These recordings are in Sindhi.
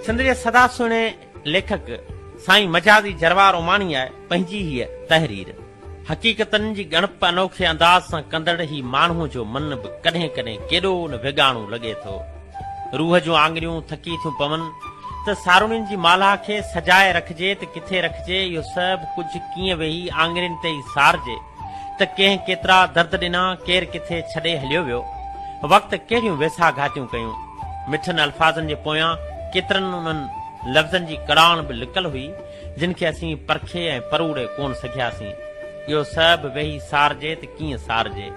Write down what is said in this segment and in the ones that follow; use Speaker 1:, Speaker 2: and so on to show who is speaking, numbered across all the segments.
Speaker 1: سنڌ جي سدا سهڻي ليکڪ سائين مجازي جروار اوماڻي آهي پنهنجي هيء تحرير. حقيقتن جي ڳڻپ انوکي انداز سان ڪندڙ هي ماڻهوء جو من به ڪڏهن ڪڏهن ڪيڏو نه ويڳاڻو لڳي ٿو. روح جون آڱريون ٿڪي ٿيون پون ته ساروڻين جي مالها کي سجائي رکجي ته ڪٿي رکجي، اهو سڀ ڪجهه ڪيئن ويهي آڱرين تي ئي سارجي ته ڪنهن ڪيترا درد ڏنا، ڪير ڪٿي ڇڏي هليو ويو. وقت ڪهڙيون ويساهه گهاتيون ڪيون. مٺن الفاظن جي پويان ڪيترن انهن لفظن جي ڪڙاڻ به لڪل هئي، جن کي اسين پرکي ۽ پروڙي ڪونه سگهياسين. اهو سڀ ويهي سارجي ته ڪيئن سارجي؟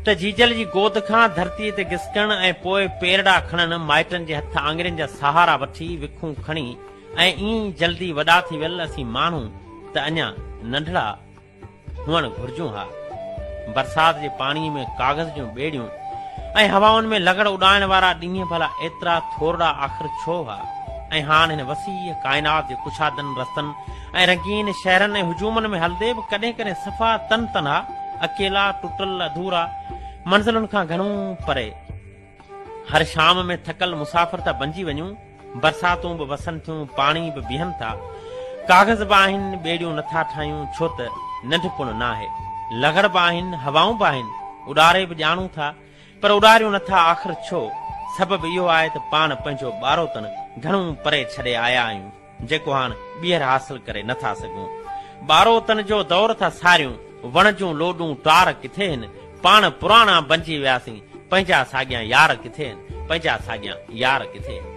Speaker 1: ته جيجل جي گود کان ڌرتيء تي گسڪڻ ۽ پوء پيرڙا کڻڻ، مائٽن جي هٿ آڱرين جا سهارا وٺي وکون کڻي ۽ ائين ئي جلدي وڏا ٿي ويل اسين ماڻهو ته اڃا ننڍڙا هئڻ گهرجون ها. برسات جي پاڻيء ۾ ڪاغذ جون ٻيڙيون ۽ هوائن ۾ لغڙ اڏائڻ وارا ڏينهن ڀلا ايترا ٿورڙا آخر ڇو هئا؟ ۽ هاڻ هن وسيع ڪائنات جي ڪشادن رستن ۽ رنگين شهرن ۽ هجومن ۾ هلندي به ڪڏهن ڪڏهن صفا تن تنها، اڪيلا، ٽٽل، اڌورا، منزلن کان گهڻو پري، هر شام ۾ ٿڪل مسافر ٿا بنجي وڃون. برساتون به وسن ٿيون، پاڻي به بيهن ٿا. ڪاغذ به آهن، ٻيڙيون نٿا ٺاهيون، ڇو ته ننڍپڻ ناهي. لغڙ به آهن، هوائون به آهن، اڏاري به ڄاڻون ٿا، پر اڏاريون نٿا، آخر ڇو؟ سبب اهو آهي ته پاڻ پنهنجو ٻاروتڻ گهڻو پري ڇڏي آيا آهيون. جيڪو هاڻ ٻيهر حاصل ڪري نه ٿا سگهون. ٻاروتن جو دور ٿا ساريون، وڻ جون لوڏون ٽار ڪٿي هن، پاڻ پراڻا بنجي وياسين، پنهنجا ساڳيان يار ڪٿي هن، پنهنجا ساڳيان يار ڪٿي هن.